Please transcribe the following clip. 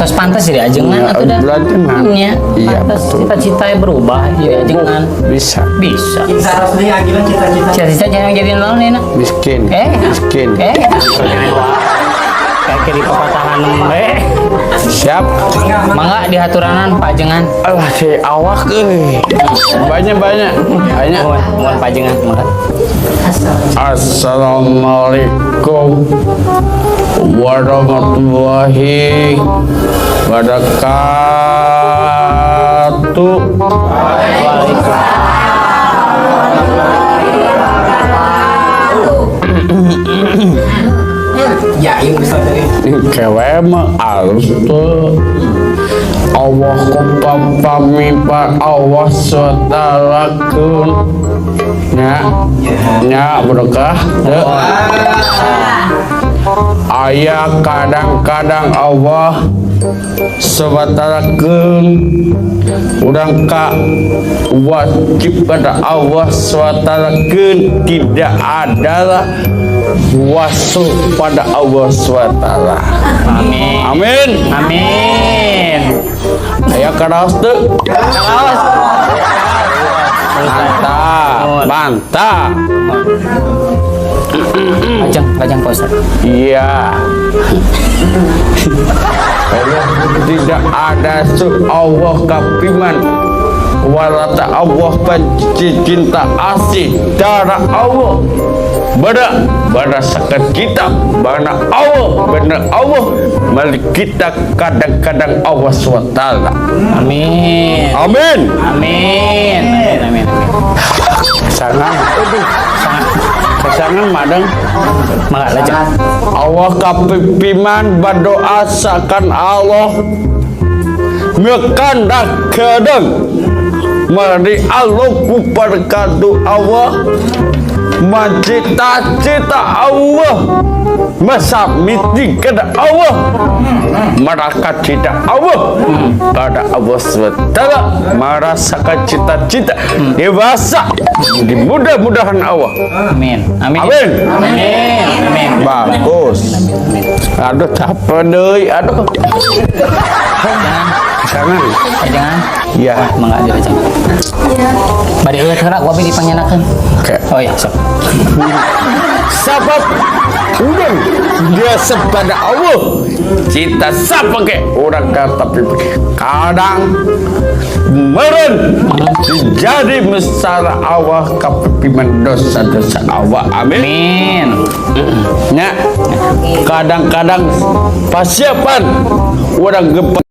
Tos pantas jadi ajengan Ya, atuh dah. ajengan. Iya, Iya, pantas. Betul. Cita-citanya berubah jadi ajengan. Bisa. Bisa. Kita harus nih agilan cita-cita. Cita-cita jangan jadi naon nih, nak? Miskin. Eh, Miskin. Eh, kayak di papatahan nembe. Siap. Mangga dihaturanan, Pak Ajengan. Alah, si awak euy. Banyak banyak. Banyak. Mohon, mohon, Pak Ajengan, mangga. Assalamualaikum warahmatullahi wabarakatuh. Waalaikumsalam. Ya, ini bisa dari. Kewe mah alus tuh. Allah ku pami pa Allah SWT kun nya nya berkah teu. Aya kadang-kadang Allah SWT keun urang ka wajib pada Allah SWT keun tidak adalah wasul pada Allah SWT. Amin. Amin. Amin. Aya karaos teu? Awas. Mantap, mantap. Lajeng, lajeng, Pak Ustaz. Iya. Allah tidak ada su Allah kapiman walata Allah benci cinta asih darah Allah pada berdasarkan kita mana Allah benar Allah milik kita kadang-kadang Allah SWT. Amin. Amin. Amin. Amin. Amin. Amin. Sangat aduh kesangan madang. Mangga lajeng. Allah kapipiman berdoa seakan Allah mekanda kadang mari Allah ku berkatu Allah mencita-cita Allah mesamiti kepada Allah meraka cita Allah pada Allah SWT merasakan cita-cita dewasa dimudah-mudahan Allah. Amin. Amin. Amin. Amin. Amin. Bagus. Amin. Aduh, capek deh, aduh. Jangan. Jangan. Jangan. Ya. Mangga dilajeng. Bade eueuh heula ku abi dipanyenakeun. Oke. Oh iya, sok. Sabab udah dia sepada Allah cita siapa ke orang kata kadang meren jadi masalah Allah kapipiman dosa-dosa Allah. Amin. Amin. Nya kadang-kadang pasiapan orang gempa.